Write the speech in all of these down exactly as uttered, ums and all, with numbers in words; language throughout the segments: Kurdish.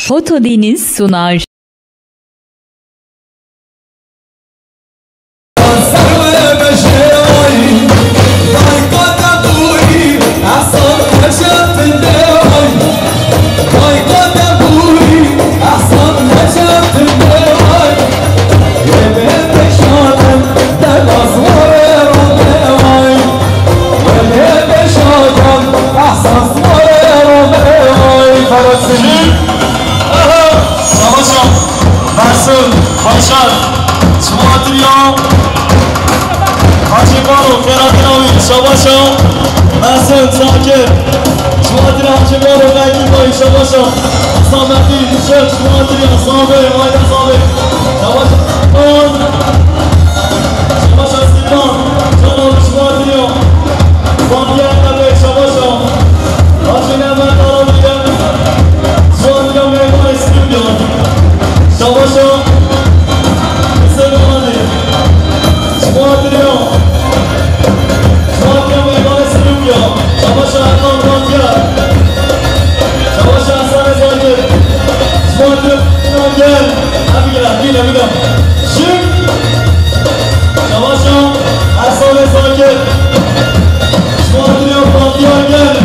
Foto Deniz sunar. Aha! Şabaşa! Mersin, Başar, Şima Atriya, Hacı Baro, Ferhat'ın abi, şabaşa! Mersin, Sakir, Şima Atriya, Hacı Baro, Belgin Bey, şabaşa! Samet'i, Düşer, Şima Atriya, Sabi, Ayda Sabi, şabaşa! Şabaşa Sîpan, Can abi, Şima Atriya, Fatih Erkan Bey, şabaşa! Hacı Mehmet Arabî, Şima Atriya, Meydan Eskilik ya! Şabaşa! Hüseyin Arabî! Şima Atriya! Şima Atriya, Meydan Eskilik ya! Şabaşa Erkan Fatih! Şabaşa Hasan Ezakir! Şima Atriya, gel! Abi gel, abi gel, abi gel! Şim! Şabaşa Hasan Ezakir! Şima Atriya, Fatih gel!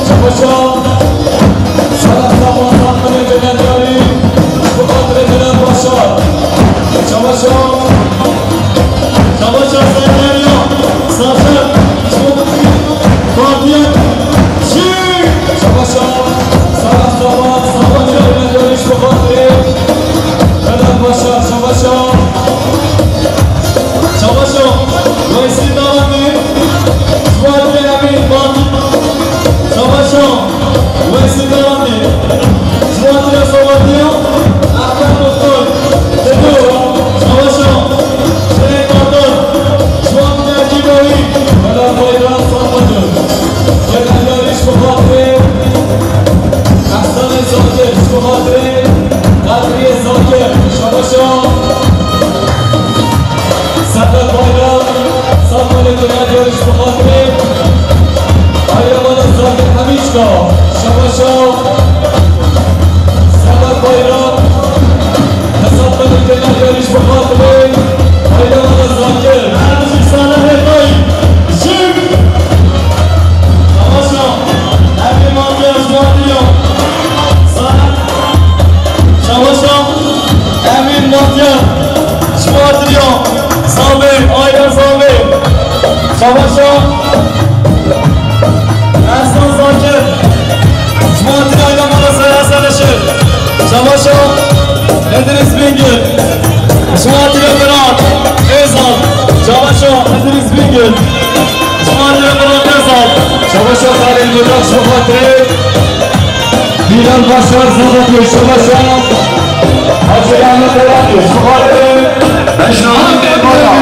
Çabaşa! Sara Safa Safa Cennet Yarî, bu xatirê Cennet Başar. Çabaşa! Çabaşa Serdarya, Safer, Fatih, Şi! Çabaşa! Sara Safa Safa Cennet Yarî, bu xatirê Cennet Başar. Çabaşa! Çabaşa! Weysî Daranî, Fatih Emîn, Fatih. Çabaşa! Weysî Daranî, Fatih Sobatî, Ahmet Muxtar, Tedo, Çabaşa! Şehîd Batur, Fatih Erkî Bey, Vedat Bayram, Fatma Gül. Cennet Yarî, bu xatirê Ehsenê Zakir, ji bo xatirê Qedriyê Zakir, şabaşa. Sefer Bayram, Samuel Cennet Yarî, ji bo xatirê Ayremana Zakir Hemîçka, şabaşa. Sefer Bayram, Hesap Melîkê Nehêrîş bi xatirê Aydemana Zakir. Ercî Salihê Dayî. Jim. Şabaşa. Emîn Matya ji Matya. Salih. Şabaşa. Emîn Matya ji Matya. Sabê. Ayda Sabê. Şabaşa. Ersan Zakir. Ji bo hatina Aydemana Serhesen Işık. Şabaşa. Edris Bingöl. Ji bo hatina Mirat Özal. Şabaşa. Edris Bingöl. Ji bo hatina Mirat Özal. Şabaşa Halil Mirat, ji bo hatina Bilal Başar, Zavat Şabaşa. Hacı Ahmet Eraklı, ji bo hatina Ecnabî Bêbaya.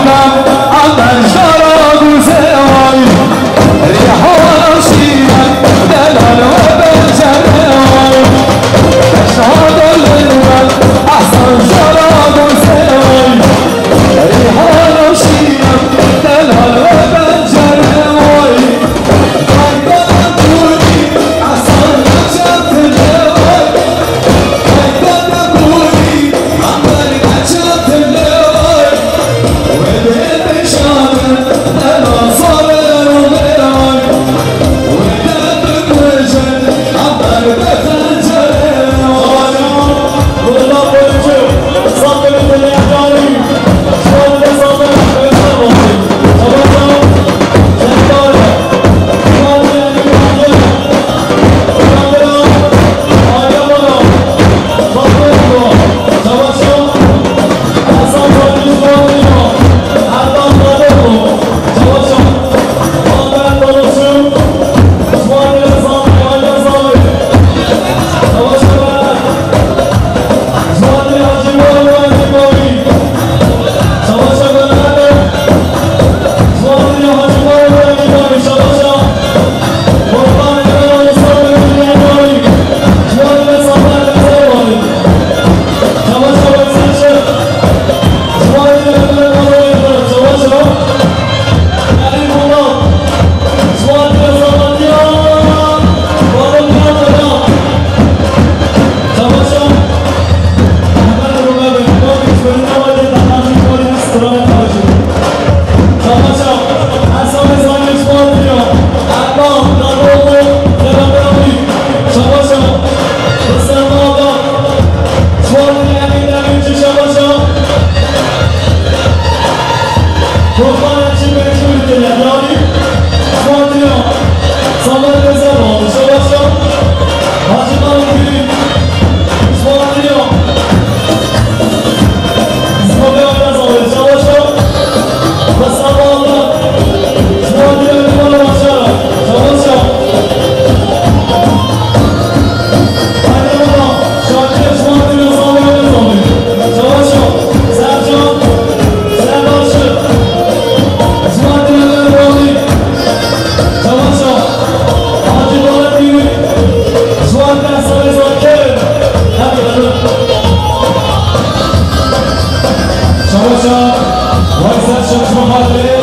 Şeş bi xatirê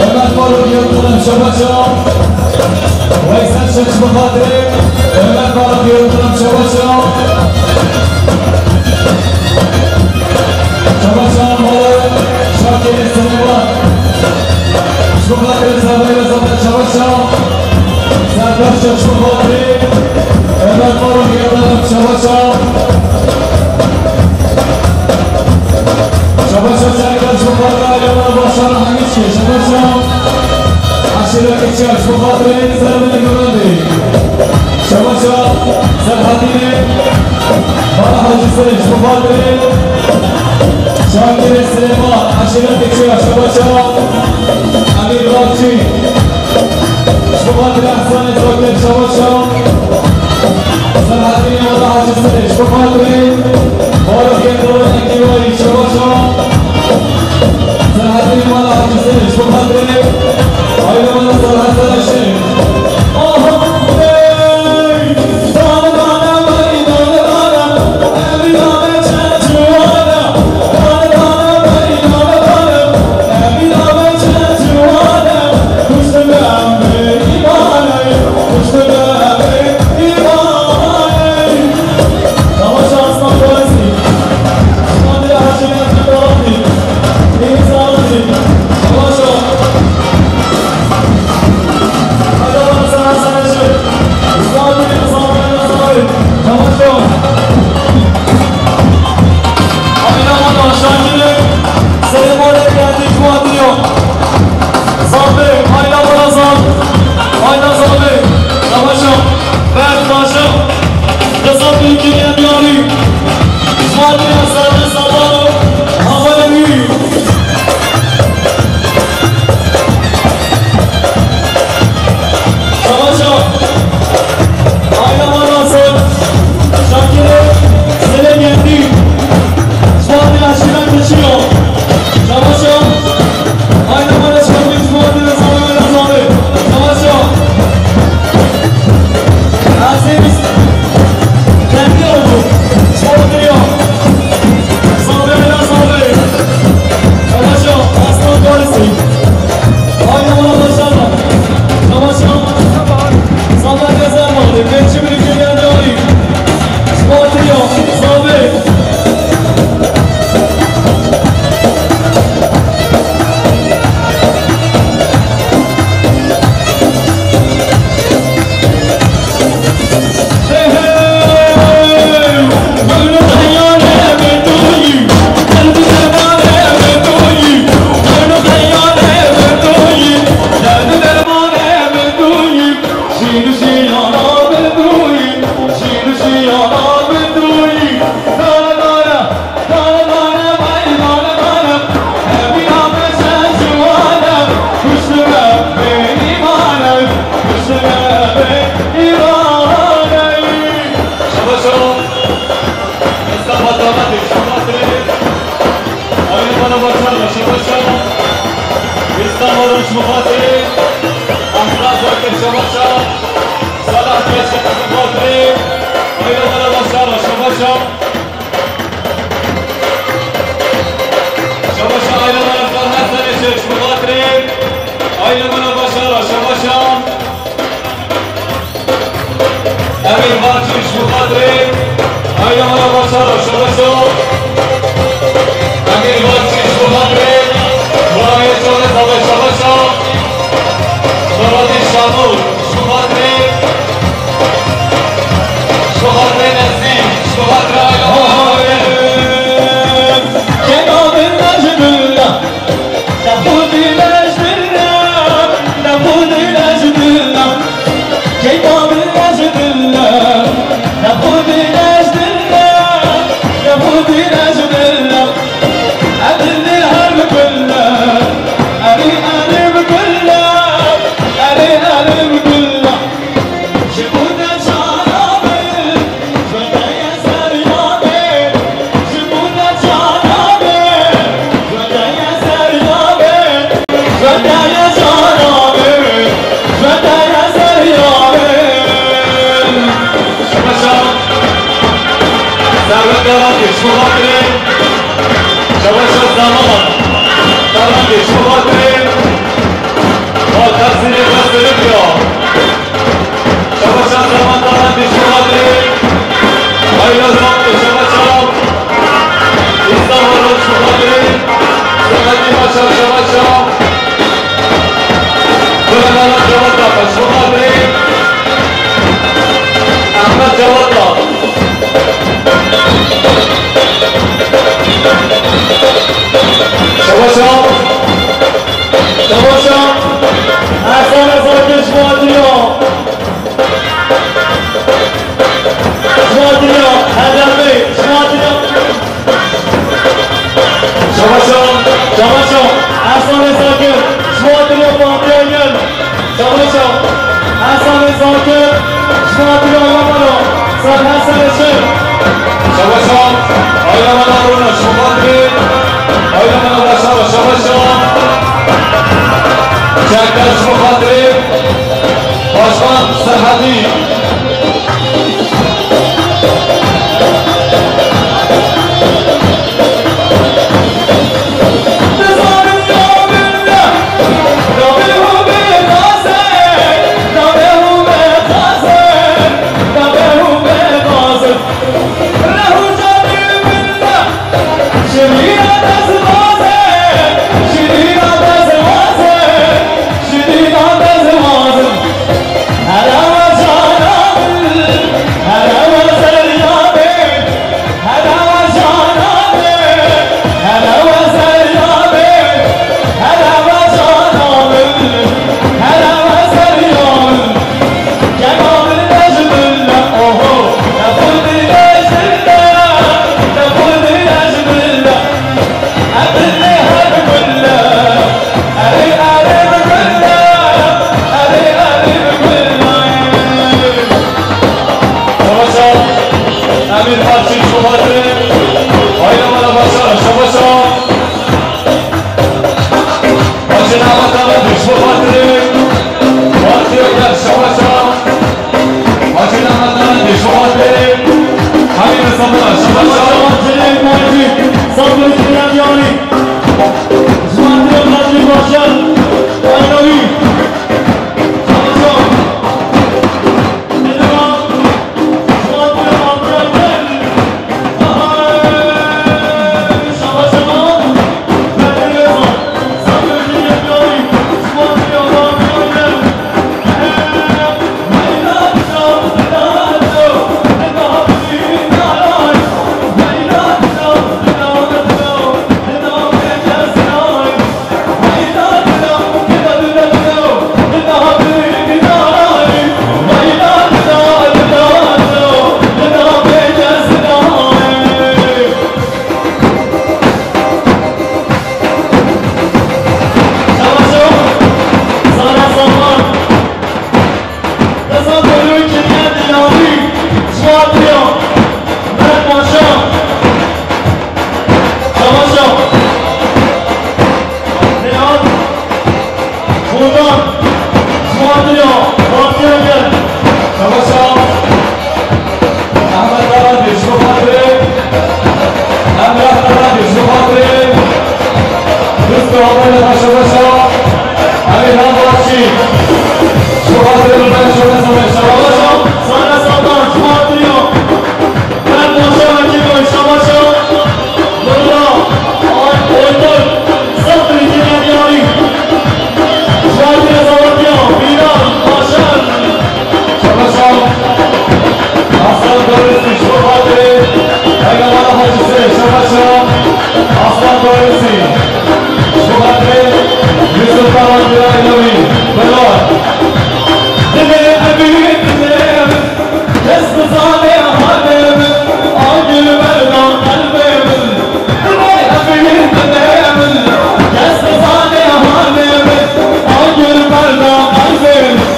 Ömer Faruk Yıldırım, şabaş o. Veysel Şeş bi xatirê Ömer Faruk Yıldırım, şabaş o. Şabaş o, Mala Şakirê Silêman. Şeş bi xatirê Zavayê Zafer, şabaş o. Serdar Şeş bi xatirê Ömer Faruk Yıldırım, şabaş o. Şabaş o, Serdar Şeş bi xatirê Aliyana Başar Hemîşkê, şabaş o. Aşîra Keçiya Şeş bi xatirê Sermê Gurandê. Şabaş o, Serhatînê Mala Hacî Sirê, Şeş bi xatirê Şakirê Silêman, Aşîra Keçiya, şabaş o. Emîr Bakçî. Şeş bi xatirê Ehsanê Zokir, şabaş o. Serhatînê Mala Hacî Sirê, şeş bi xatirê Faruk Yıldırım Ekîwayî, şabaş o. Serhatînê Mala Hacî Sirê, şeş bi xatirê aîle Mala Serhat Saraşê. Aha, hey! Dane dane, hey, dane dane, evî dane çeçiwane. Dane dane, hey, dane dane, evî dane çeçiwane. Serê malê geldi ji wan diyo. Zambê, ayna bana zam. Ayna zambê. Yavaşa. Berk başa. Kızım bir kere yarı. Fatih Hasan Sabah. Havalı. Yavaşa. Ayna bana zam. Şakir'e. Sele geldi. Fatih Hasan kaçıyor. Yavaşa. Ayna bana çarpın, cumartesi, salı, salı. Savaşa. Aziz. Kendi oldu. Saldırıyor. Saldırı, saldırı. Savaşa. Aslan polisi. Ayna bana başarma. Savaşa. Saldırı kazanmadı. Geçim bir gün yandı. Saldırıyor. Saldırı. Şabaş o. Mustafa Damat, şabaş o. Ayna bana başarma, şabaş o. İstanbul'un şubatı. Ahmet Zakir, şabaş o. Salah Keşke, şubatı. Ayna bana başarma, şabaş o. Şabaş o, ayna bana Salah Sarıçı, şubatı. Ayna bana başarma, şabaş o. Emîr Bakçî ji bo xatirê aîla me re başar, şabaş o. Emîr Bakçî ji bo xatirê birayê Çolê Zavê, şabaş o. Muratî Şamû ji bo xatirê, ji bo xatirê Nesîm, ji bo xatirê aîla me re. Keda bin Necdullah. Şabaş o. Servet Yaratî, ji bo xatirê şabaş o, Zaman. Şubatê, Balkasînê Westê Libya. Şebaşa Serheta Randî Şubatê, Ayla Zantê Şebaşa, Îslam Harun Şubatê, Serhedî Başar Şebaşa, Kurelala Cewata Şubatê, Ehmed Cewata. Şebaşa. Şebaşa. Ehsan Ezakir ji bo Adriya. Ji bo Adriya. Hedefê. Ji bo Adriya. Şebaşa. Şebaşa. Ehsan Ezakir. Ji bo Adriya Partiya Gel. Şebaşa. Ehsan Ezakir. Ji bo Adriya Yamala. Ser Hesen Eşir. Şebaşa. Ayla Mala Rona. Ji bo Adriya. Ayla Mala Başara. Şebaşa. Çekler ji bo Adriya. Başkan Serhedî. Şebaşa, Emîr Fatih Şubatê, Ayla Mala Başara, Şebaşa. Hacı Namata Randî Şubatê, Fatih Öker, Şebaşa. Hacı Namata Randî Şubatê, Hamîd Samura, Şebaşa. Şebaşa, Celal Muhacir, Sabri Kiran Yarî. Şubatê Fatih Başar, Aynavi. Desa Dewlewê Kêmiyê Dîlanî, Suat Diya, Mert Paşa, Şebaşa, Nihat, Bodan, Suat Diya, Bahtiyar Gel. Şebaşa, Ehmed Daran, Yusuf Fatih, Emrah Daran, Yusuf Fatih, Rızkı Haber, Şebaşa, Emir Navaşçı, Şubatê Rıfet Şubatê Şebaşa. Sana Sultan, Şubatê Rıfet Şebaşa. Nurla, Oytun, Sıfır iki Diyari. Şubatê Rıfet Bilal, Başar. Şebaşa. Aslan Dorisi, Şubatê. Eyvallah Hacı Seyit, Şebaşa. Aslan Dorisi. Şubatê, Yusuf Karaman, Bilal Elovi, Bilal. Dilê Ebi, dilê Ebi, kes dizane halê min, agir berda qelbê min. Dilê Ebi, dilê Ebi, kes dizane halê min, agir berda qelbê min.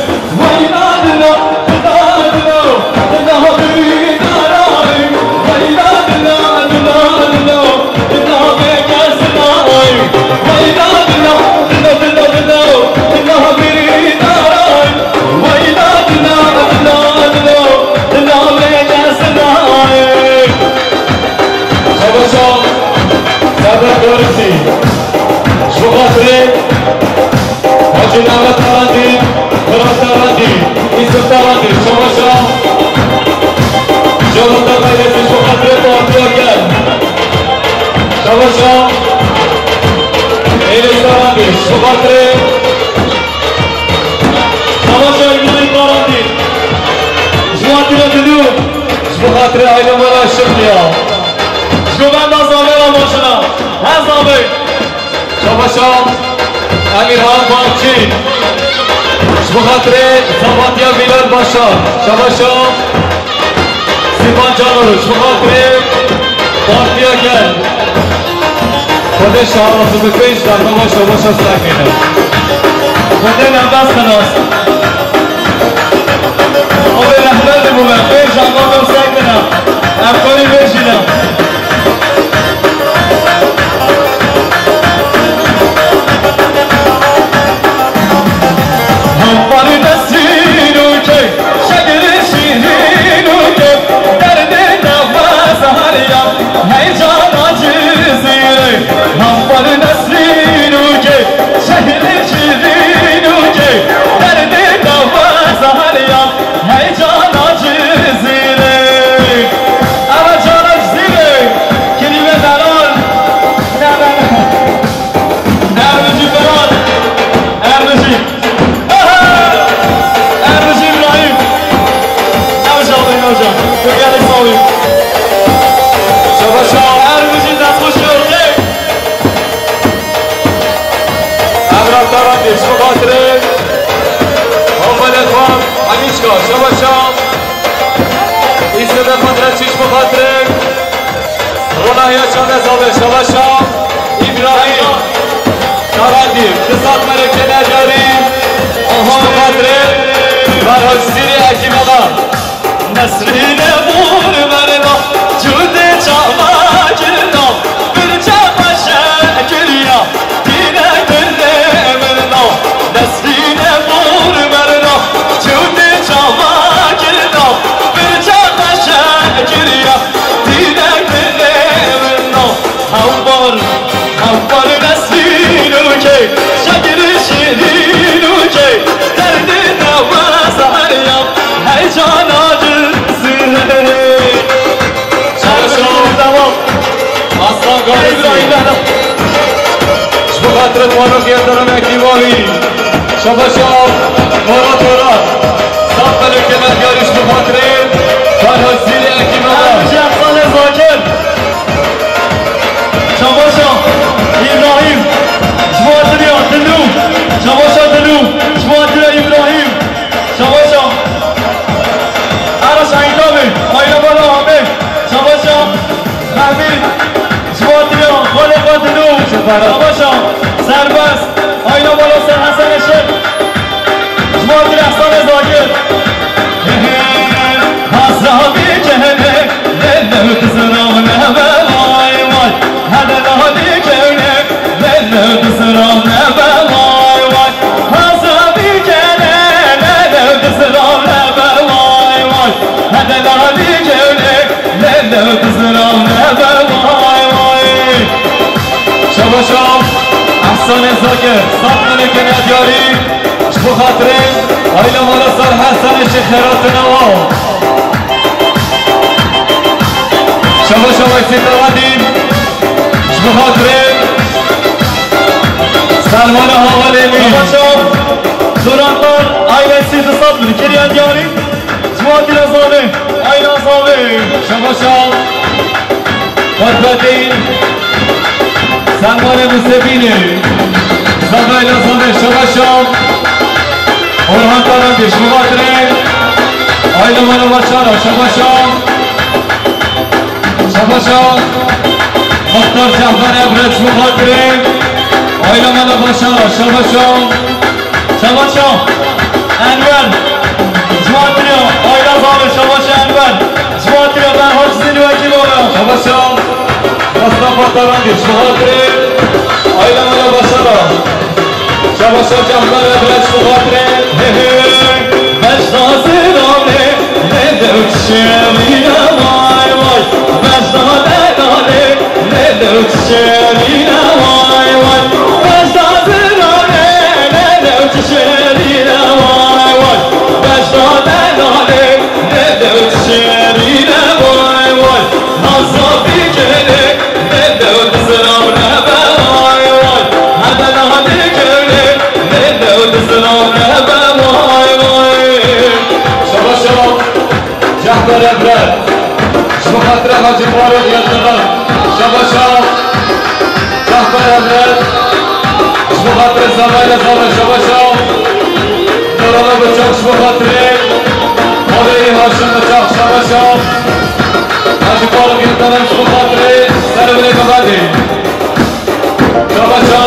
Şevata Meyletî ji bo xatirê partiya gel. Şevaşa Êlê Sarandî ji bo xatirê. Şevaşa Îbrahîm Sarandî. Ji bo xatirê Dilû. Ji bo xatirê aîla me re şikriya. Ji bo benda zavê re majina. Her zavê. Şevaşa Emirhan Bakçî. Ji bo xatirê Zavatiya Bilal Başar. Şevaşa Sîpan Canor. Ji bo xatirê Partiya Gel. Xwedê şaraz bi pênc daqiqa şevaşa sekine. Xwedê nefes xilas. Ew ê rehber dibû me, pênc daqiqa sekine. Em karî vê jî ne. Hembarî Nesrîn û kê, şegrî şîrîn û kê, derdê nava zeheriya, heycana Cizîrê. Hembarî Nesrîn û kê, şegrî şîrîn û kê, derdê nava zeheriya, heycana Cizîrê. Eva cara Cizîrê, kilîme Meral, ne Meral. Erbijî Ferhat. Erbijî. Aha! Erbijî Îbrahîm. Ew jî, ew jî. Gel gelî sawî. Şebaşa. Erbijî destxweş ortê. Emrah Tarandî, ji bo xatirê. Hawalê xwe, Enîşka, şebaşa. Îsmet Fatreçî, ji bo xatirê. Ronahiya Çandezavê, şebaşa. Îbrahîm Tarandî, Xizat Melekê Neryarî, ji bo xatirê Ferhad Cizîrî Ekîm Axa. Nesrîne bûr merna, cûdê çava girna, birca xweşe kiriya, dîne dilê min na. Nesrîne bûr merna, cûdê çava girna, birca xweşe kiriya, dîne dilê min na. Hembar, hembar Nesrîn û kê, şegrî şîrîn û kê, derdê nava zeheriya, heycana Cizîrê. Şebaşa. Devam. Aslan Gazi. Ji bo xatirê Faruk Yildirim Ekîm Axa. Şebaşa. Murat Oral. Saf Melekê Neryarî, ji bo xatirê Ferhad Cizîrî Ekîm Axa. Erbici Efsane Zakir. Şebaşa Îbrahîm, ji bo xatirê Dilû. Şebaşa Dilû, ji bo xatirê Îbrahîm. Şebaşa Araş Eytabê, aîla mala Amê. Şebaşa Mehmî, ji bo xatirê xalê xwe Dilû. Şebaşa Serbest. Aîla mala Ser Hesenê Şêx. Ji bo xatirê Ehsanê Zakir. Hezra bikene, lele dizra nebe vay vay. Hede lalî kewne, lele dizra nebe vay vay. Hezra bikene, lele dizra nebe vay vay. Hede lalî kewne, lele dizra nebe vay vay. Şebaşa Ehsanê Zakir, Saf Melekê Neryarî, ji bo xatirê aîla mala Sar Hesenê Şêx Xêratî Newa. Şebaşa Weysî Tarandî, ji bo xatirê Selmana Havalê Mî. Şebaşa Duran Tar, aîla Sî du sed bin kiriye diyarî. Ji bo xatirê Zavê, aîla Zavê. Şebaşa Fatmetî, Selmanê Musevînî, Zavê aîla Zavê, şebaşa Orhan Tarandî, ji bo xatirê aîla mala Başara, şebaşa. Şebaşa Muxtar Cehber Ebret, ji bo xatirê aîla mala Başara, şebaşa. Şebaşa Enwer, ji bo xatirê aîla Zavê, şebaşa Enwer, ji bo xatirê Ferhad Cizîrî Ekîm Axa. Şebaşa Mustafa Tarandî, ji bo xatirê aîla mala Başara. Şebaşa Cehber Ebret, ji bo xatirê. He he. Bejda ziranê, lê dew çi şêrîne vay vay. Bejda delalê, lê dew çi şêrîne vay vay. Bejda ziranê, lê dew çi şêrîne vay vay. Bejda delalê, lê dew çi şêrîne vay. Ji bo xatirê Hacî Farûq Yildirim. Şabaşa. Rehber Hemlet. Ji bo xatirê Zemayla Zame. Şabaşa. Dorana Biçak ji bo xatirê Maveyî Haşim Biçak. Şabaşa. Hacî Farûq Yildirim ji bo xatirê Serê Binê Mehedê. Şabaşa.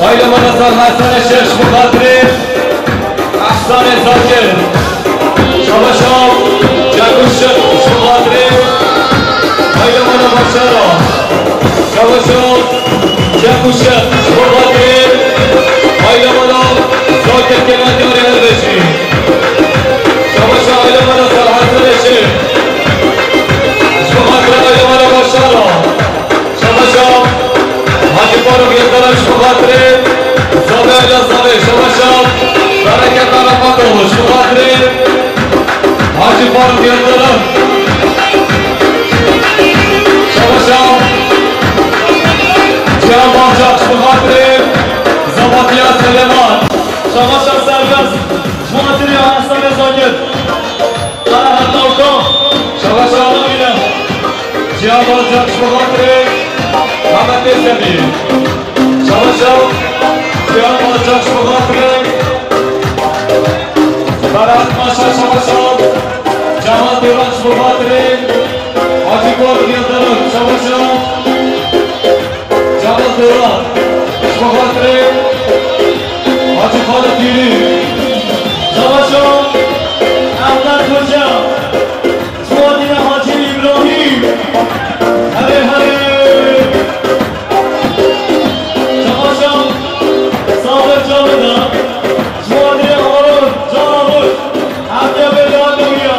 Aile Mala Sal Hesenê Şêx ji bo xatirê Ehsanê Zakir. Şabaşa. Cengû Şêx ji bo xatirê Aile Mala Başara. Şabaşa. Cengû Şêx ji bo xatirê Aile Mala Zakir Kenan Diyarê Helbejî. Şabaşa Aile Mala Sal Hesenê Şêx. Ji bo xatirê Aile Mala Başara. Şabaşa. Hacî Farûq Yildirim ji bo xatirê Zame Ela Zame. Şabaşa. Bereket Arafatoğlu ji bo xatirê Hacî Farûq Yildirim. Şabaşa. Cihan Balçak ji bo xatirê Zabatiya Seleman. Şabaşa Serbest ji bo xatirê Ehsanê Zakir. Ana heta uka. Şabaşa Ana Mîna. Cihan Balçak ji bo xatirê Mehmet Özdemir. Şabaşa. Cihan Balçak ji bo xatirê Berat Maşa. Şabaşa. Cemal Duran ji bo xatirê Hacî Faruk Yildirim. Şabaşa. Cemal Duran, ji bo xatirê Hacî Xalid Pîrî. Şabaşa Ehmed Hoca, ji bo dîna Hacî Îbrahîm. Herê, herê. Şabaşa Sabir Cavida, ji bo dîna Harun Cavit. Hatiye bê dawî ya.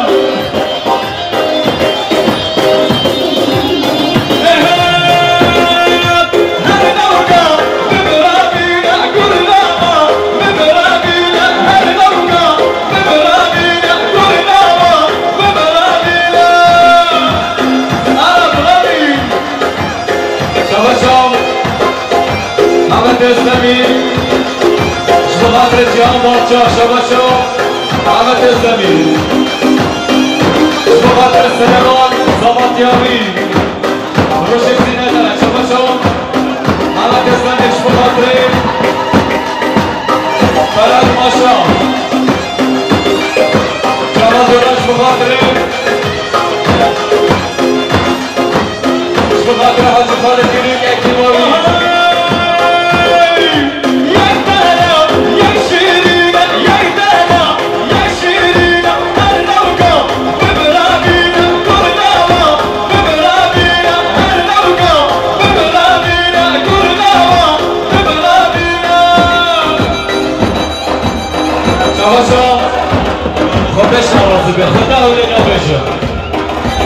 Şabaşa Mehmet Özdemir. Ji bo xatirê Cihan Balçak, şabaşa Mehmet Özdemir. Ji bo xatirê Seleman Zamatyavî. Rojek Zîne de, şabaşa Mehmet Özdemir. Ji bo xatirê Ferhat Maşa. Cemal Döner, ji bo xatirê Ji bo xatirê Hacî Xalid Gülük, Ekî Mavî. Şabaşa, xwe beş navazî be, xwe da hewlê nabêje.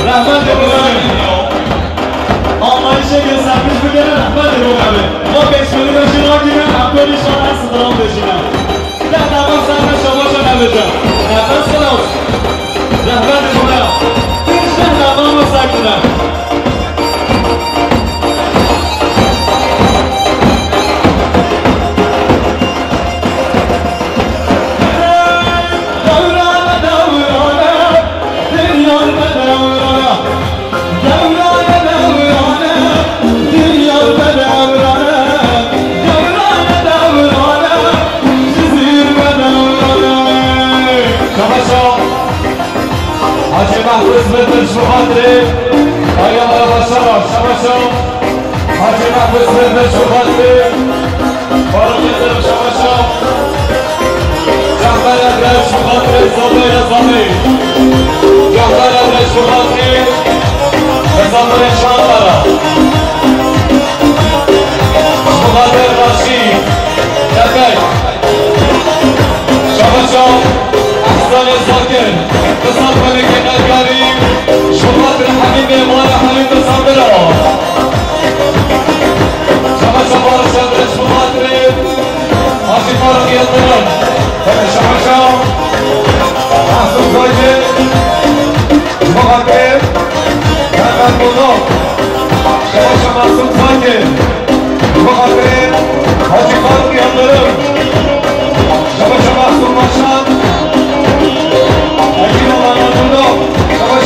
Rehmet Îbrahîm. Anlayışê göstermiş bigere Rehmet Îbrahîm. Ma pêşmerî ve jî ragîne, em pêlî şan her stran bêjîne. Deh davan ser me şabaşa nebêje. Nefes xelas. Rehmet Îbrahîm. Pênc deh davan me sekine. Şabaşa. Hacî Mehbûs Bilbil ji bo xatirê. Aya Mala Başar, şabaşa. Hacî Mehbûs Bilbil ji bo xatirê Faruk Yildirim, şabaşa. Cehber Emre ji bo xatirê Zobeyra Zamê. Cehber Emre ji bo xatirê Misafirin Şankara. Ji bo xatirê Raşîd Kepek. Şabaşa Ehsanê Zakir, Qisat Melekê Qedgarî, ji bo xatirê Helîmê, mala Helîm Qisat Bira. Şabaşa Barış Emre, ji bo xatirê Hacî Faruk Yildirim. Şabaşa Mahsun Koyce. Ji bo xatirê Mehmet Bozo. Şabaşa Masum Sanki. Ji bo xatirê Hacî Faruk Yildirim. Şabaşa Masum Başkan. Hacî Mehmet Bozo. Şabaşa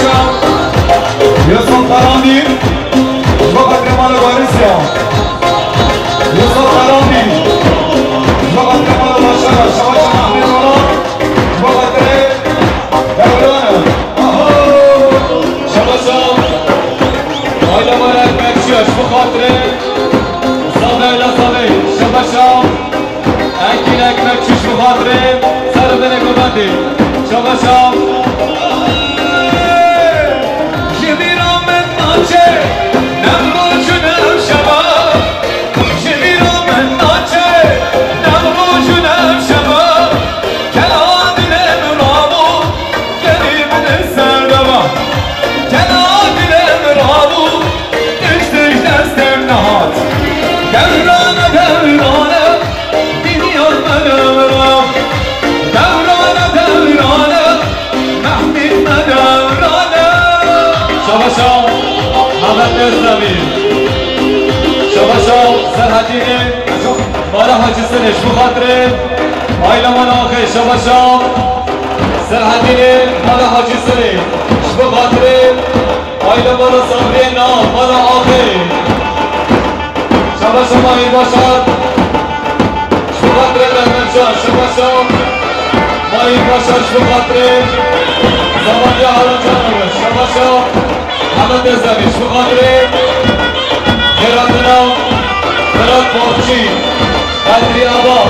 Şabaşa Mehmet Özdemir. Şabaşa Serhedînê Mala Hacî Sinê ji bo xatirê aîla mala axê. Şabaşa Serhedînê Mala Hacî Sinê ji bo xatirê aîla mala Sabriyê na mala axê. Şabaşa Mahir Başar. Ji bo xatirê Mehmet Can, şabaşa. Mahir Başar, ji bo xatirê Zamandiya Harun Canovic, şabaşa. Mehmet Özdemir, ji bo xatirê Xêratina Ferhat Bakçî, Bedrî Aba,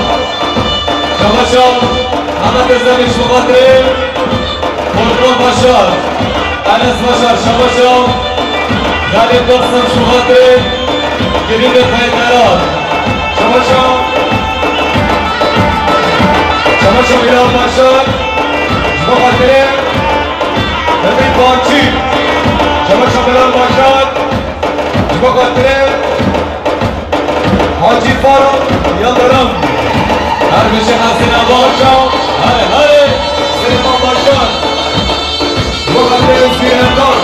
şabaşa. Mehmet Özdemir, ji bo xatirê Furkan Başar, Enes Başar, şabaşa. Galip Dostum, ji bo xatirê Girîbê Xeyteran, şabaşa. Şabaşa Bilal Başar, ji bo xatirê Hemîd Bakçî, şabaşa Bilal Başar, ji bo xatirê Hacî Faruk Yildirim. Her bijî Hesên Aba. Şabaşa, herê, herê, Silêman Başar. Ji bo xatirê Özgür Erdal.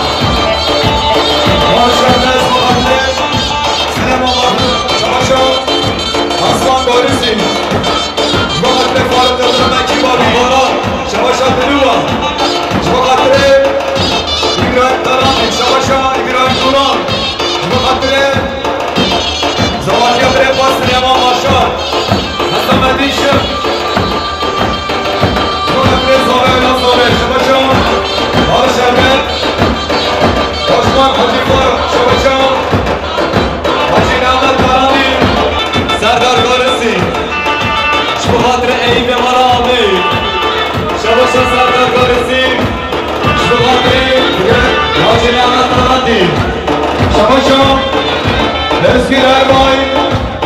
Başar, ez ji bo xatirê Silêman Başar. Şabaşa Aslan Gorisî. Ji bo xatirê Faruk Yildirim, ekîba Bîbara. Şabaşa Dilûwa. Ji bo xatirê Îbrahîm Karanî. Şabaşa Îbrahîm Turan. Ji bo xatirê Zawakiya Birêxwaz Silêman Başar. Hesam Edîn Şim. Ji bo xatirê Zave Ela Zave. Şabaşa Barış Ermet. Başkan Hacî Faruk. Şabaşa Hacî Nehmet Karanî. Serdar Garisî. Ji bo xatirê Eyîbê mala Amê. Şabaşa Serdar Garisî. Ji bo xatirê Hacî Nehmet Karanî. Şabaşa Özgür Erbay.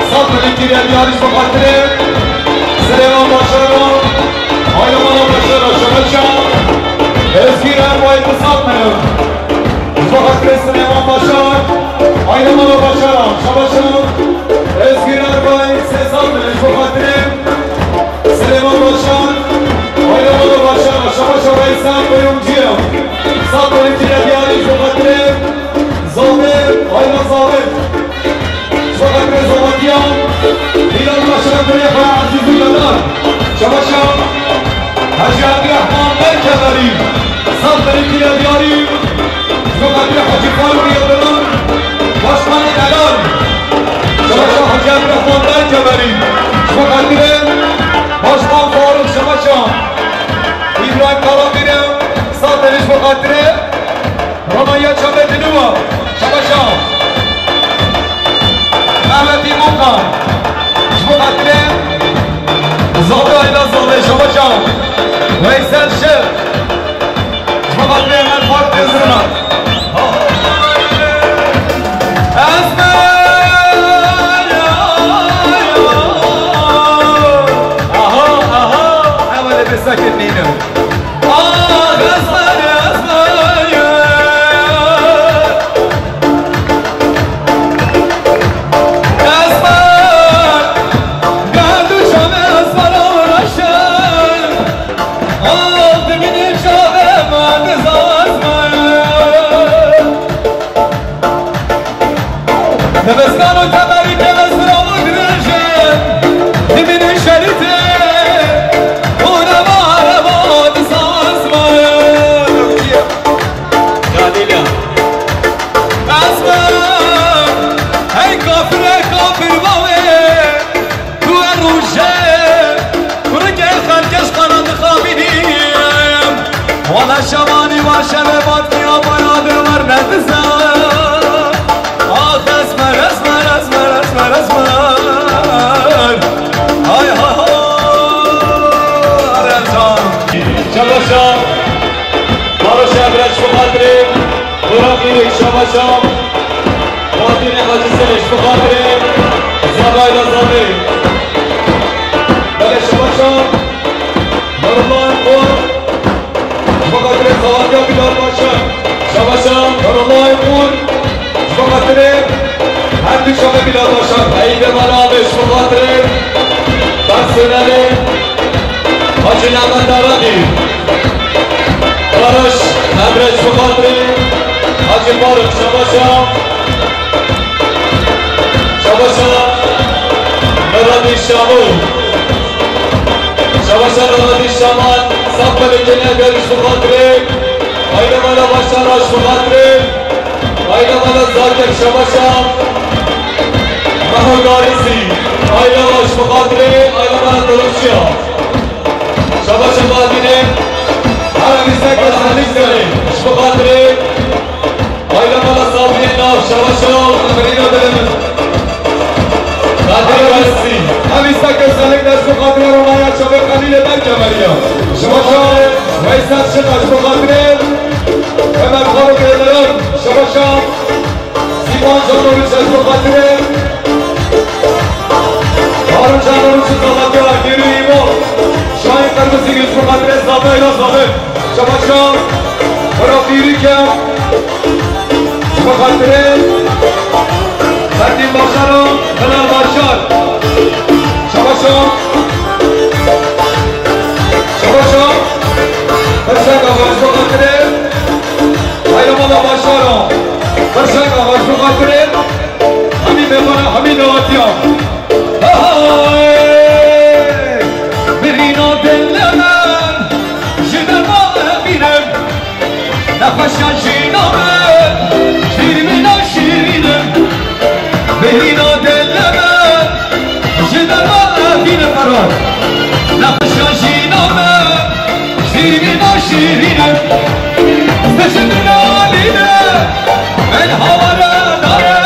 Sed milî kiriye diyarî ji bo xatirê Silêman Başar û aîla mala Başar. Şabaşa Özgür Erbay, du sed milî. Ji bo xatirê Silêman Başar, aîla mala Başar. Şabaşa Özgür Erbay, sê sed milî. Ji bo xatirê Silêman Başar, aîla mala Başar. Şabaşa Veysel Kuyumcuya. Sed milî kiriye diyarî ji bo xatirê Zavê, aîla Zavê. Ji bo xatirê Zamandiya Bilal Başar, birê xwe Ezîz û Bedar. Şabaşa Hacî Ebdurehman Berkeverî. Sed milî kiriye diyarî. Ji bo xatirê Hacî Faruk Yildirim, Başkanê Delal. Şabaşa Hacî Ebdurehman Berkeverî. Ji bo xatirê Başkan Faruk, şabaşa Îbrahîm Karabîre. Sed milî ji bo xatirê Romanya Çemedinova, şabaşa. Mehmet Îmokan, ji bo xatirê Zave, aîla Zave, şabaşa. Veysel Şir, ji bo xatirê Emer Fark Tezirma. Ezber! Aha, aha, ev ê bi sekir nîne. Dibistan û teberî pê ve ziravû dirêj e, dimînin şerîtê û nema heva di saz me. Galilya. Ez me, hey kafire kafir bavê, tu e rûje, kurikê xelkê ji qana dixabînî. Wala şevanî wa şevê Batkî Abaya dê werne dize. Ax ezmer, ezmer, ezmer, ezmer, ezmer. Hay, hay, hay. Remzan. Çabaşa. Baroşa Ebreş bi xatirê. Burak Yürek, şabaşa. Fatih'in Hacı Seleş bi xatirê. Zavayla Zavê. Belê şabaşa. Nurullah Kor. Ji bo xatirê Salatya Bilal Başar. Şabaşa Nurullah Kor. Ji bo xatirê her du şaxê Bilal Başar. Eyde Manabe ji bo xatirê personelê Hacı Nemet Daradi. Barış Emre ji bo xatirê Hacı Barış, şabaşa. Şabaşa. Meradî Şamo. Şabaşa Meradî Şaman. Saf belekene gel ji xatirê. Aile mala başlar ji xatirê. Aile mala Zakir, şabaşa. Meho Garisi. Aile mala ji xatirê. Aile mala Doluşya. Şabaşa Badîne. Her hemî seke Salîk Serê. Ji xatirê. Aile mala Sabriye Nav, şabaşa. Birîna dilê min. Kadir Garisi. Hemî seke Salîk dest bi xatirê Romaya çavê Xelîlê Berke Meriya. Şabaşa. Veysel Şina ji xatirê. Ömer Faruk Êleran, şabaşa. Sîpan Canoviç ji bo xatirê Harun Canoviç, Zavatiya Gêrî Îmo, Şahin Qermizî ji bo xatirê Zavê Ela Zavê, Şabaşa, Murat Dîrîke, ji bo xatirê Serdîn Başaran, Bilal Başar, Şabaşa, Şabaşa, Berşek Axa ji bo xatirê Bayramala Başaran, Berşek Axa ji bo xatirê Hemî mêvana, hemî dawatiya. Hey! Birîna dilê min, ji derma bînim. Nexweşa jîna min, şîrîna şîrînim. Birîna dilê min, ji derma bînim. Nexweşa jîna min, şîrîna şîrînim. Stejin nalîne, ben havara dare.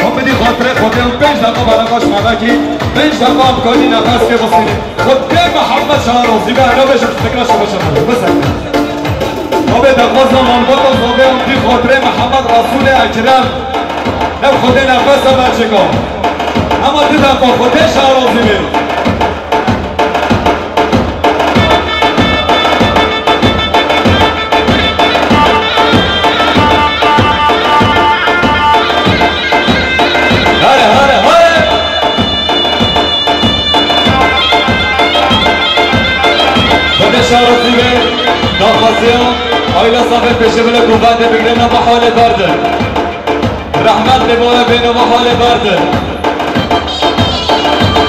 Hop, êdî xatirê Xwedê û pênc deqa bana baş mevekî, pênc deqa em karî nefes pê bixwînî. Xwedê Mihemed şana rozî be, hela bêjim fikra şima şana. Bisekine. Xwedê daxwaza malbata zavê em dî xatirê Mihemed Resûlê Ekrem. Ev Xwedê nefesa me çika. Ema di deqa Xwedê şana rozî bê. Hare, hare, hare! Xwedê şarozî be, daxwaziya, aîla Safê pêşê bile ku bende bigre, nema halê berde. Rehmet li bo we bê, nema halê berde.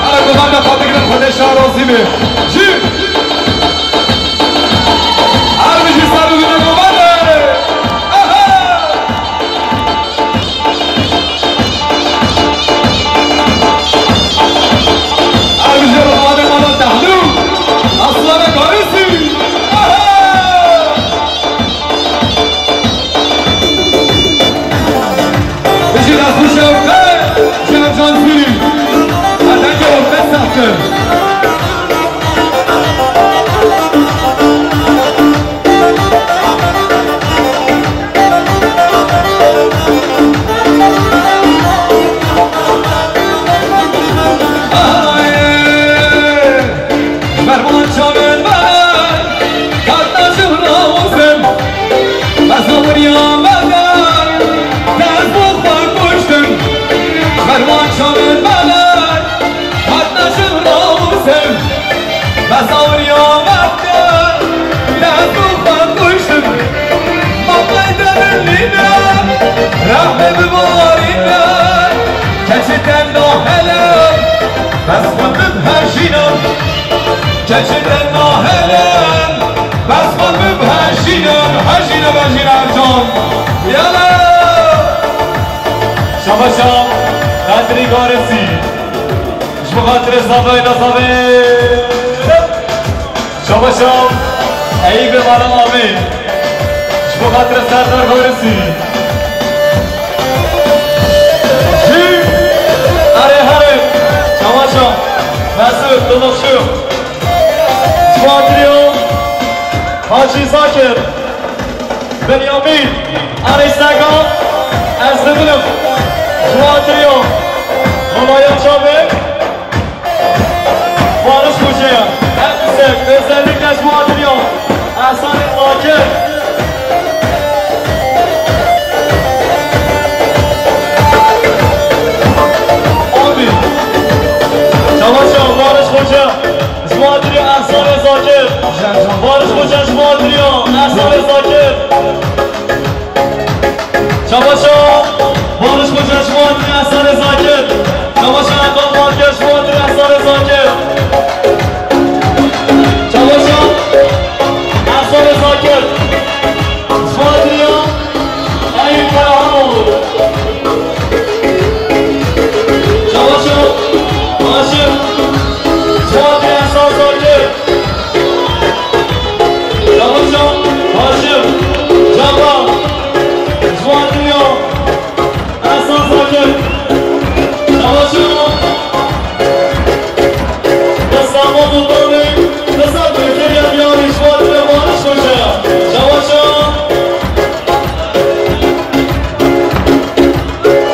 Hare ku bende xwe bigrin, Xwedê şarozî be. Jî. Her bijî ser û bine ku bende. Aha! Ew ji Rihmane mala Tehlû, Aslanê Garisî. Aha! Bijî Rexûşe û Xê, ji Ercan Zîrî. Herdengê orte sehtin. Ferman çavên me, katna jin rawizim, ez awiriya me de, dest bo xwe kuştim. Ferman çavên me, Hatine jin rawizim, me zawiriya me de, dest û xwe kuştim. Maqley derin nîne, rehmê bibarîne, keçê te nahele, bes xwe bibhejîne. Keçê te nahele, bes xwe bibhejîne, hejîne, bejîne Ercan. Yala! Şabaşa, Qedrî Garisî. Ji bo xatirê Zavayê Nazavê. Şabaşa, Eyîbê Malam Amê. Ji bo xatirê Serdar Garisî. Jî, erê herê, Şabaşa, Mesut, Dolokçu. Ji bo xatirê Hacî Zakir. Benyamîn, erê sega, ez dibirim. Ji bo xatirê Xwedaya çavê, Barış Xoceya, ev qisek, özellikle ji bo xatirê Ehsanê Zakir. Ehsanê Zakir. Çabaşa Barış Koca ji bo hatinê Ehsanê Zakir. Çabaşa Erkan Balkes ji bo hatinê Ehsanê Zakir. Çabaşa Ehsanê Zakir. Ji bo hatinê Eyüp Karahan oldu. Çabaşa Haşim. Ji bo hatinê Ehsan Zakir. Çabaşa Haşim, Caba, Ciwan Dilya, Ehsan Zakir, Çabaşa, Destema Sultanê, Destema Sultanê, Ciwan Dilya, Barış Hoca, Çabaşa.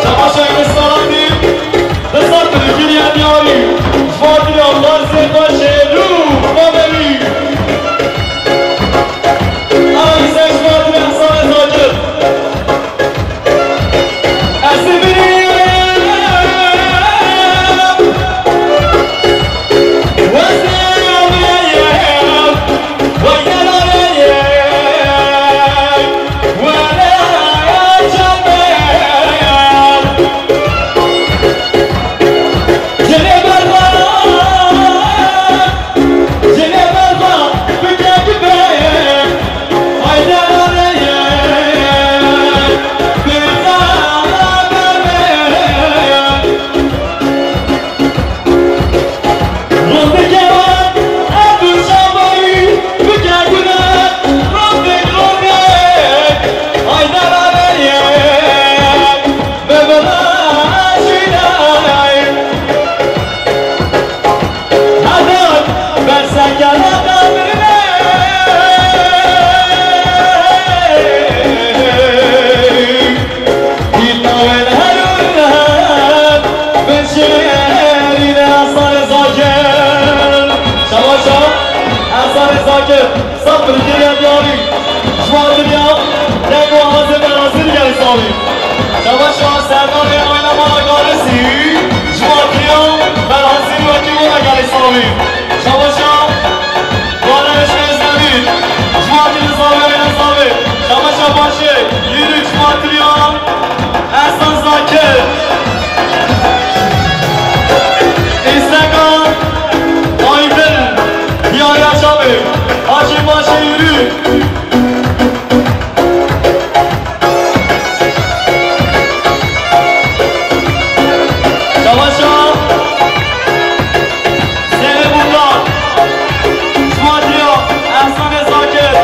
Çabaşa Enê Salatî, disa Tirkî ya diyarî, Fatî ya Lazê Başê Lû Babelî. Ay, sen Fatî ya Sare Zakir. Esibirî. Şabaş şabaş, Hasan Zakir, sap bir geriye diyarî. Şuan dinya, deng û awazê Berazîl gelî savî. Şabaş şabaş, Serdarê Ayna Mara Galesî, şuan dinya, Berazîl wekî wina gelî savî. Şabaş şabaş, Galeriş Ezdemî, şuan dinya savî, Ayna savî. Şabaş şabaş, Yürük, şuan dinya. Ehsan Zakir. Instagram, Aydın, Yahya Çamı, Hacı Başı Yürü. Çamaşa, Zeynep Urlar, Suadiya, Ehsan Zakir.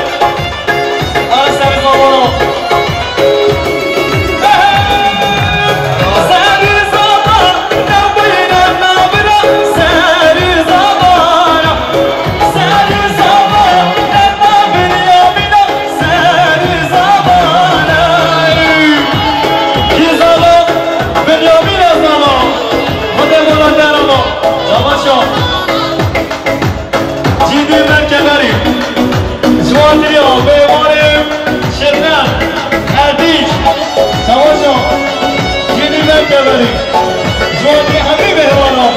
Cîdî Merkeberî, Ciwandiriya, Mêvanê, Şirne, Erdîç, Çawaşa, Cîdî Merkeberî, Ciwandiriya hemî mêvana,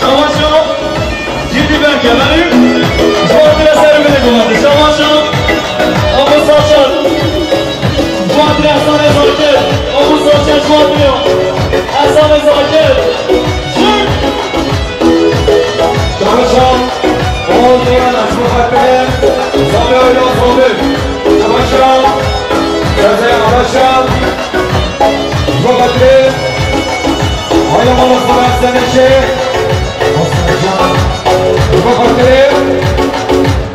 Çawaşa, Cîdî Merkeberî, Ciwandiriya Serê Binê Guvatê, Çawaşa, Abu Saçan, Ciwandiriya Ehsanê Zakir, Abu Saçan, Ciwandiriya Ehsanê Zakir, Çamaşa, Oğuz Boran, Esma Fatih'e, Sami Oyla Sobi, Çamaşa, Sezai Araşa, Esma Fatih'e, Hayla Mala Sara Seneşe, Esma Fatih'e,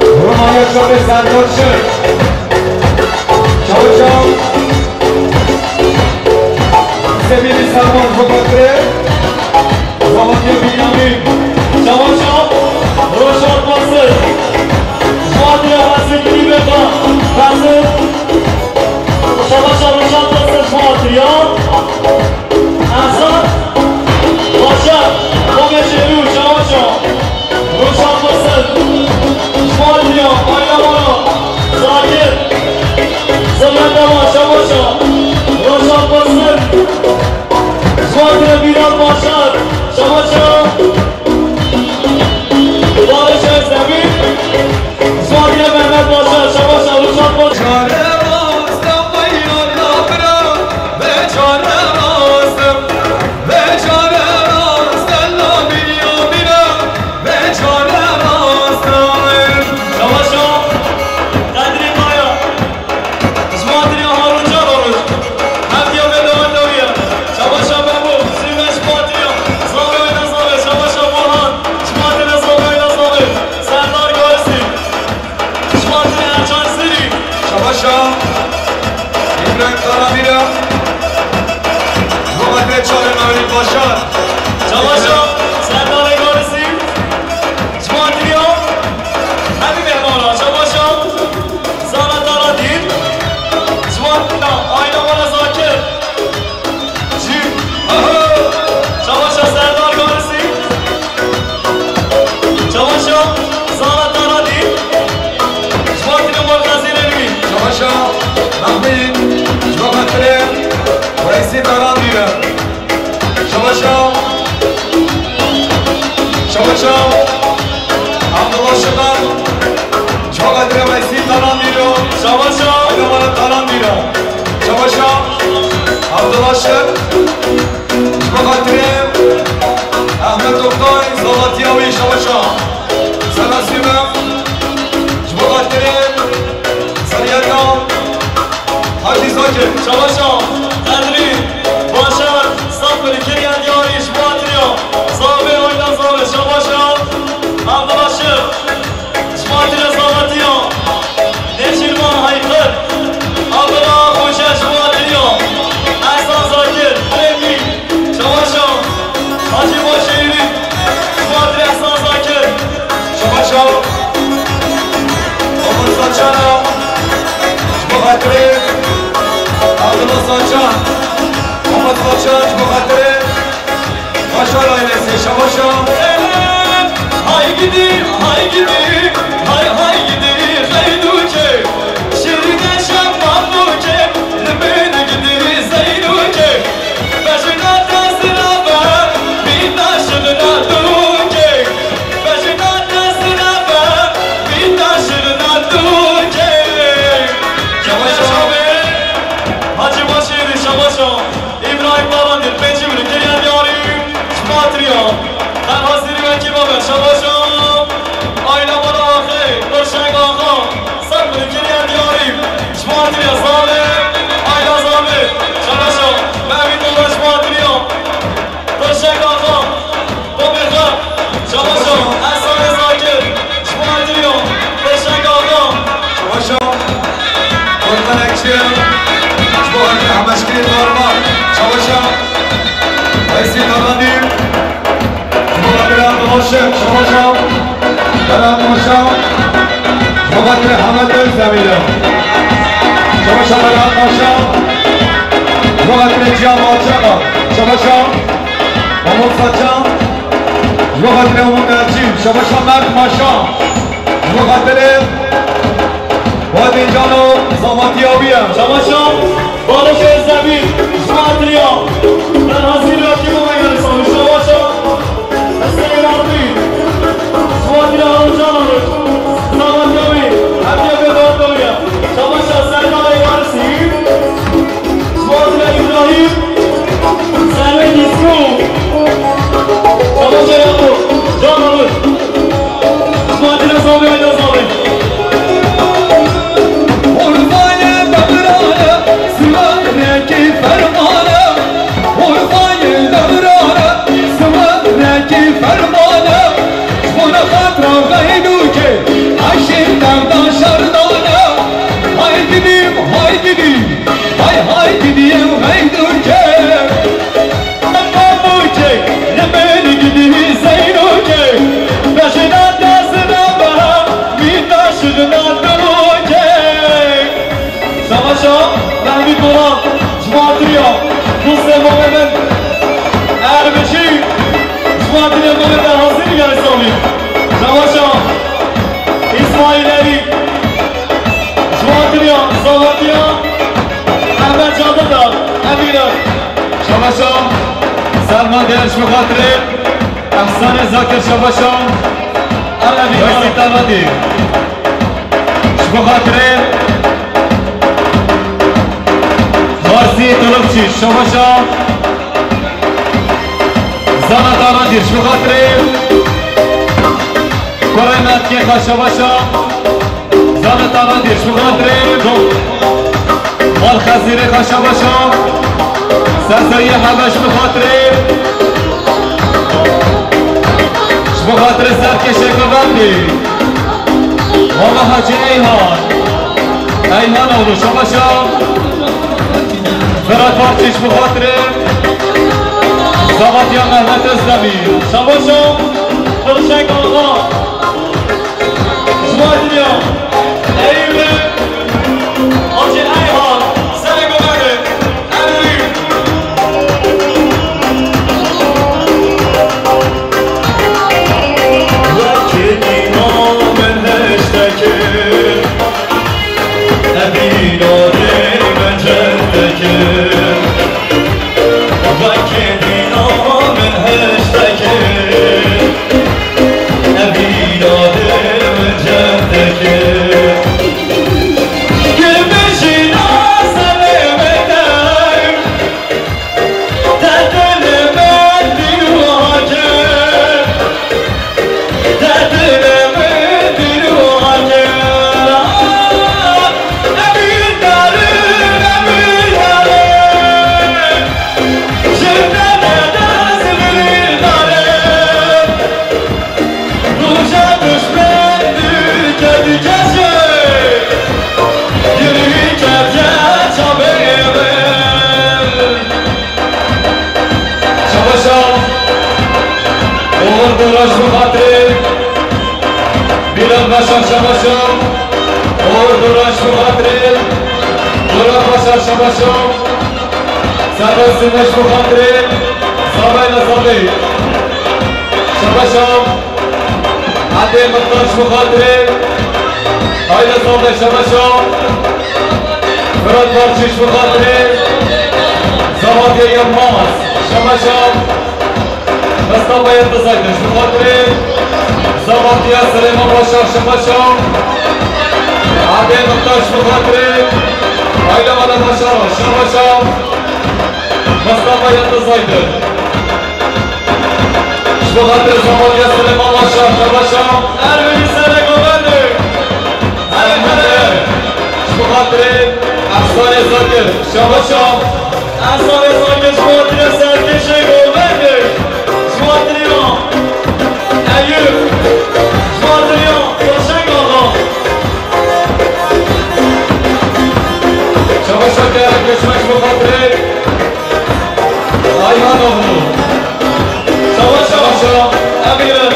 Romanya Şabe Serdar Şir, Çamaşa, Semînî Serman Esma Fatih'e, Zavalya Bînyamîn. Çawaşa Roşan Basir. Şuadiya Hesî Kirîbeka. Hesî. Çawaşa Roşan Basir Şuadiya. Ehsan. Başar. Komê Şêrû Çawaşa. Roşan Basir. Şuadiya. Ayla Mara. Zakir. Zilhete Çawaşa. Roşan Basir. Şuadiya Bîran Başar. Çamaşa. Şabaşa Abdullah Şikan, ji bo xatirê Weysî Taran Dîro. Şabaşa Abdullah Taran Dîro. Şabaşa Abdullah Şik, ji bo xatirê Ahmet Oktay, Zavatiya wî. Şabaşa Sena Sîme, ji bo xatirê Seriyeta Hacî Zakir. Şabaşa Qedrî Başar, Safirî Kirya Diyarî, ji bo xatirê Zavê, Ayla Zavê. Şabaşa Abdullah Şik, ji bo xatirê Zavatiya. Nêçîrvan Hayqir, Abdullah Xoce, ji bo xatirê Ehsan Zakir, Rêmî. Şabaşa Hacî Başêrî, ji bo xatirê Ehsan Zakir. Şabaşa Omar Saçana, ji bo xatirê Abdullah Saçan. Omar Saçan, ji bo xatirê Başar ailesi. Şabaşa. Hay gidi, hay gidi, hay hay gidi, Xeydûkê. Şirîne şev Mamûkê, li min gidi Zeynûkê. Bejna te zirabe, mîna şirna dûkê. Bejna te zirabe, mîna şirna dûkê. Şabaşa. Hacî Başêrî, şabaşa. Îbrahîm Barandir, pêncî bin, Kirya Diyarî, ji bo xatirê. Her hazirî wekî babe, şabaşa. Ayla Mala Axê, Qurşeng Axa, Safirî Kirya Diyarî, ji bo xatirê Zavê, Ayla Zavê, şabaşa. Mehmet Oğlan, ji bo xatirê. Qurşeng Axa, Tomê xwe, şabaşa. Ehsanê Zakir, ji bo xatirê. Qurşeng Axa. Şabaşa. Kurtanek çi? Ji bo xatirê Hemeşkirî Darma. Şabaşa. Weysî Taran Dîro. Ji bo xatirê Abdullah Şik. Şabaşa. Berat Paşa. Ji bo xatirê Hemed Özdemir. Şabaşa Berat Paşa. Ji bo xatirê Cihan Balçaka. Şabaşa. Mahmut Saçan. Ji bo xatirê Umut Elçî. Şabaşa Mert Paşa. Ji bo xatirê Wadê Cano, Zavatiya wî ye. Şabaşa Barış Özdemir, ji bo xatirê. Ben hazir rakî bûme, gelî sağ ol. Şabaşa Hüseyin Ardi, ji bo xatirê Harun Cano, Zavatiya wî, hediye pê Zavatiya wî ye. Şabaşa Serdar Eyvarisî. Ji bo xatirê Îbrahîm, Serwê Dîsko. Şabaşa Yaqûb, Can Alur. Ji bo xatirê Zavê, Ayda Zavê. Urfayê devrane, zimanekî fermane. Urfayê devrane, zimanekî fermane. Ji bo xatira Xeydûkê, eşîr devda şerdane. Hay gidîm, hay gidîm. Hay hay gidîm Xeydûkê. Mamûkê, li min gidî Zeynûkê. Bejna dezna beha, mîna şirna dûkê. Şabaşa Mehmî Toran, ji bo xatirê dostê mamê min Erbişî, ji bo xatirê mamê te hazirî, gelî sağ ol. Şabaşa Îsmaîl Erî. Ji bo xatirê Zavatiya Ehmed Cadidar, Emîr e. Şabaşa Selman Dêr, ji bo xatirê Ehsanê Zakir. Şabaşa Emîr Wesî Taran Dîro. Ji bo xatirê Farsî Tulukçî. Şabaşa Zana Taran Dîro, ji bo xatirê Kurê Metkê xwe. Şabaşa Zana Taran Dîro, ji bo xatirê Mal Xezîrê xwe. Şabaşa Serseriya Hebe, ji bo xatirê, ji bo xatirê Serkêşê Govendî. Mama Hacî Eyhan, Eyhan oğlu. Şabaşa Firat Barçî, ji bo xatirê Zavatiya Mehmet Özdemir. Şabaşa Dilşek Axa. Ji bo xatirê Eyûbê Hacî Eyhan, Serê Govendê, Emrî. Wekî dîna min hiştekê, evîna dê min cendekê. Wekî dîna min hiştekê, Şabaşo. Uğur Duran ji bo xatirê. Duran Başar şabaşo. Serra Sine ji bo xatirê. Zavay Nazavê. Şabaşo. Adê Mixtar ji bo xatirê. Hayda Zavay şabaşo. Fırat Barçı ji bo xatirê. Zavatiye Yılmaz. Şabaşo. Mustafa Yıldız Aydın ji bo xatirê. Zavatiya Süleyman Başar şabaşo. Adê Mixtar ji bo xatirê. Ayla Mala Başar şabaşo. Mustafa Yıldız Aydın. Ji bo xatirê Zavatiya Süleyman Başar şabaşo. Erbilî Serek Obendik. Erbilî Serek. Ji bo xatirê Efsane Zakir şabaşo. Efsane Zakir ji bo xatirê serkêşê Govendê. Ji bo xatirê Eyüp. Ji bo xatirê Dilşeng Axa. Şabaşo Kerem Göçmen ji bo xatirê Ayhan Oğlu. Şabaşo. Şabaşo. Emîre.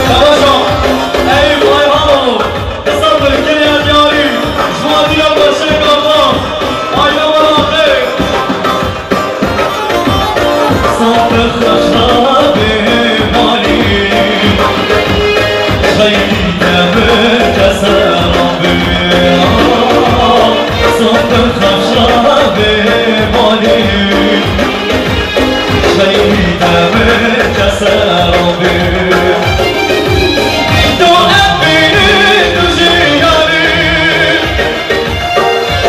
Şabaşo. Eyüp Ayhanoğlu. Qisa birkiriya diyarî. Ji bo dîya Dilşeng Axa. Ayna Mala Xêr. Sabiq xeşabê malî, xeyrî demir keseran bê. Sabiq xeşabê malî, xeyrî demir keseran bê. Tu evînî tu jî yarî.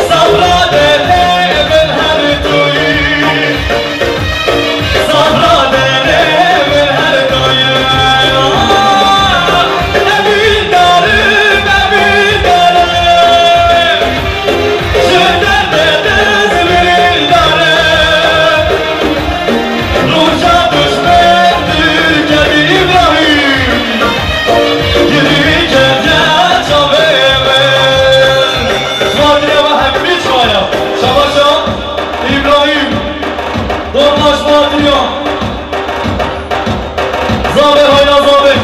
Sahra dene bin her tuyî. Sahra dene bin her tuyî. Evîn darim, evîn darim. Ji derdê dizmirîn darim. Roja duşmen dikevî Îbrahîm, girî ketiye çavê min. Ji bo xatirê we hemî çawa ye. Şabaşo Îbrahîm, Dortaş Batriya. Zavê hayna zavê.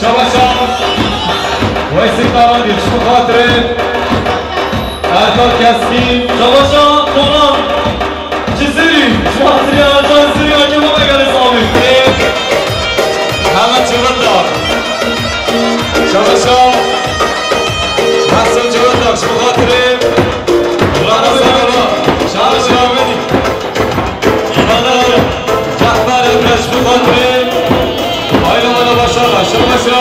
Şabaşo Weysî Karandî, ji bo xatirê Erkan Keskîn. Şabaşo Toran. Cizîrî, ji bo xatirê Ercan Cizîrî, hakê me vegerê zavê. Hemed Civitdax. Şabaşo Mehsûn Civitdax, ji bo xatirê Rana Serra. Şabaşo Amedî. Îmana Cehber Emre, ji bo xatirê Ayla Mala Başar. Şabaşo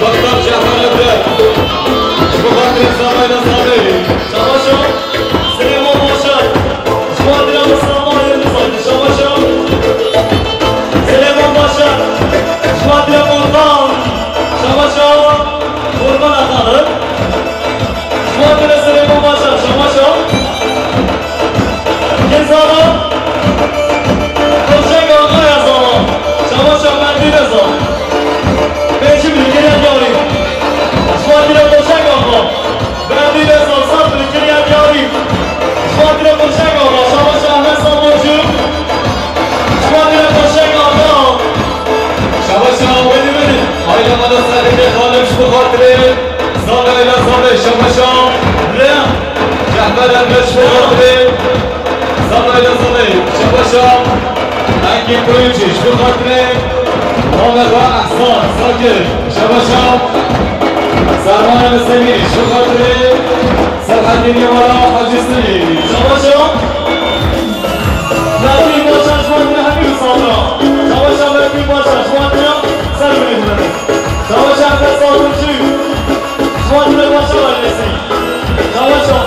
Doktor Cehber Emre, ji bo xatirê Zavayla Zavê. Şabaşo. Silêman Başar, ji bo xatirê Mustafa Yildiz Aydin, şabaşo. Silêman Başar, ji bo xatirê Furkan, şabaşo. Furkan Atanı, ji bo xatirê Silêman Başar, şabaşo. Kê zana? Dilşeng Axa ya zana, şabaşo, Mendî de zana. Pêncî bin kiriya diyarî, ji bo xatirê Dilşeng Axa. Belediye Sazan Bilgiriye Diyarî. Ji bo xatirê Dilşeng Axa, şabaşo Ehmed Samoncû. Ji bo xatirê Dilşeng Axa. Şabaşo Welî Welî. Aile Mala Sedîqê Xalim ji bo xatirê Zana Ela Zana, şabaşo. Rê. Cehber Emre ji bo xatirê Zana Ela Zana, şabaşo. Engin Kuyumcu, ji bo xatirê Mehmet Ehsan Sakir, şabaşo. Sermayê Misemî, ji bo xatirê Serhedîn Yewara Hacî Silî, şabaşo. Berfîn Başar, ji bo xatirê hemî Rûsafira, şabaşo. Berfîn Başar, ji bo xatirê Serwilî Hûrê, şabaşo. Ehmed Saduncî, ji bo xatirê Başar ailesî, şabaşo.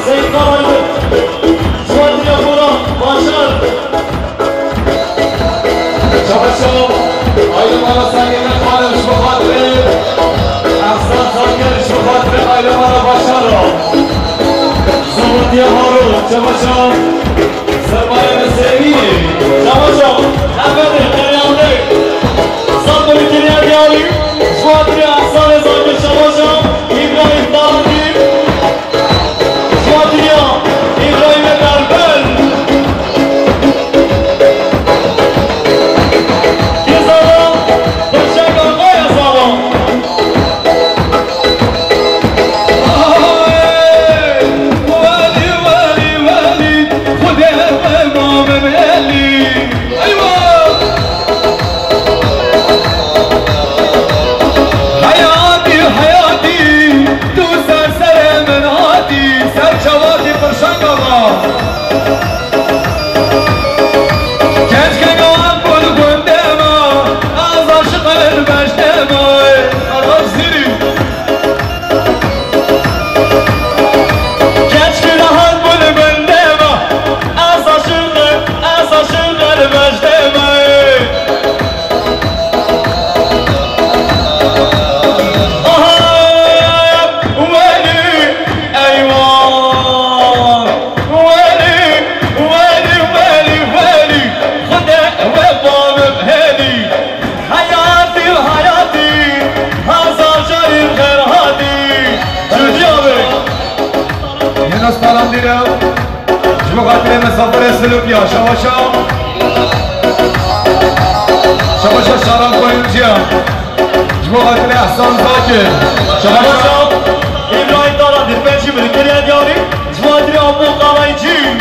Seyîd Karaydin, ji bo xatirê Boran Başar. Şabaşo, Aile Mala Sangê Xalim ji bo xatirê Ehsan Zakir, ji bo xatirê Aile Mala Başar. Zûmetiye Harun, şabaşo. Sermayê Misemî, şabaşo. Efendim, Feryaltê. Sambulî kiriya diyarî, ji bo xatirê Ehsanê Zakir, şabaşo. Ji bo xatirê misafirê Silopya, şabaşa. Şabaşa Şaran Koyuncuya. Ji bo xatirê Ehsan Zakir. Şabaşa. Şabaşa. Îbrahîm Dara, dîrpêçî min kiriye diyarî. Ji bo xatirê Apo Kalaycî.